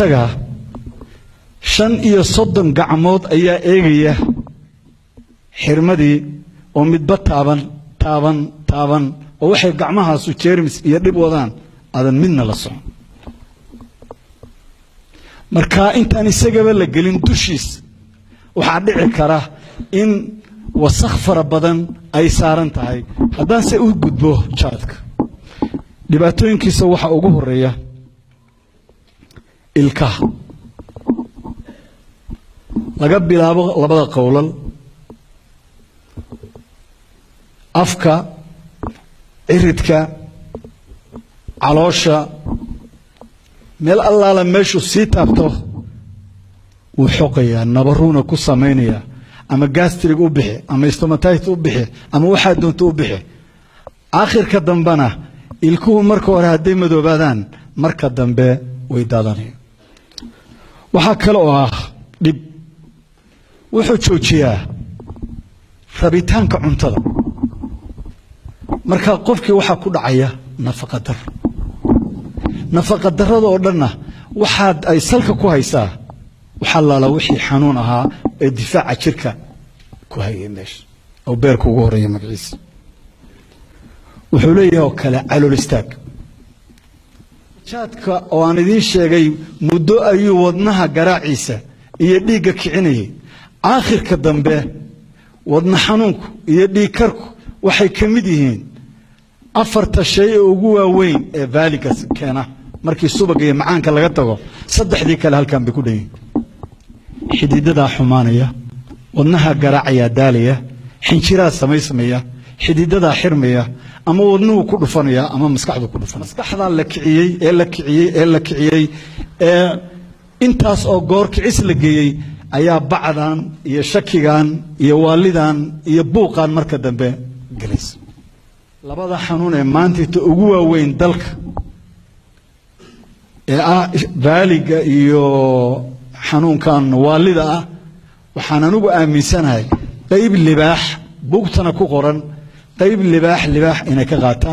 Isaga 35 gacmood ayaa eegaya xirmadii oo midba taaban, taaban, taaban, oo waxay gacmahaasu jeermis iyo dhib wadaan aadan midna la socon. Marka intaan isagaba la gelin dushiis, waxaa dhici kara in wasakh fara badan ay saaran tahay. Haddaan se u gudbo jaadka, dhibaatooyinkiisa waxaa ugu horeeya ilkaha, laga bilaabo labada qowlal, afka, ciridka, caloosha, meel allaala meeshuu sii taabto wuu xoqayaa, nabaruuna ku samaynayaa. Ama gastric u bixi, ama stomatitis u bixi, ama waxaa doonto u bixi. Aakhirka dambena ilkuhu marka hore hadday madoobaadaan, marka dambe way daadanayaan. Waxaa kale oo ah dhib, wuxuu joojiyaa rabitaanka cuntada. Marka qofkii waxaa ku dhacaya nafaqa daro. Nafaqa darrada oo dhanna waxaad ay salka ku haysaa waxaa laala wixii xanuun ahaa ee difaaca jirka ku hayay meesha oo beerka ugu horeeya magaciisa. Wuxuu leeyahay oo kale calool istaag. Jaadka oo aan idiin sheegay muddo ayuu wadnaha garaaciisa iyo dhiigga kicinayay. Aakhirka dambe wadna xanuunku iyo dhiig karku waxay ka mid yihiin afarta shay ee ugu waaweyn ee vaaligas keena. Markii subaga iyo macaanka laga tago, saddexdii kale halkan bay ku dhan yihiin. Xididadaa xumaanaya, wadnaha garaacayaa daalaya, xinjiraa samaysamaya, xididadaa xirmaya, ama wadnuhu ku dhufanaya ama maskaxdu ku dhufanaya. Maskaxdaa la kiciyey ee la kiciyey ee la kiciyey ee intaas oo goor kicis la geeyey ayaa bacdan iyo shakigan iyo waalidan iyo buuqan marka dambe gelaysa. Labada xanuun ee maantita ugu waaweyn dalka ee ah vaaliga iyo xanuunkan waalida ah, waxaan anigu aaminsanahay qayb libaax, buugtana ku qoran, qayb libaax libaax inay ka qaataan.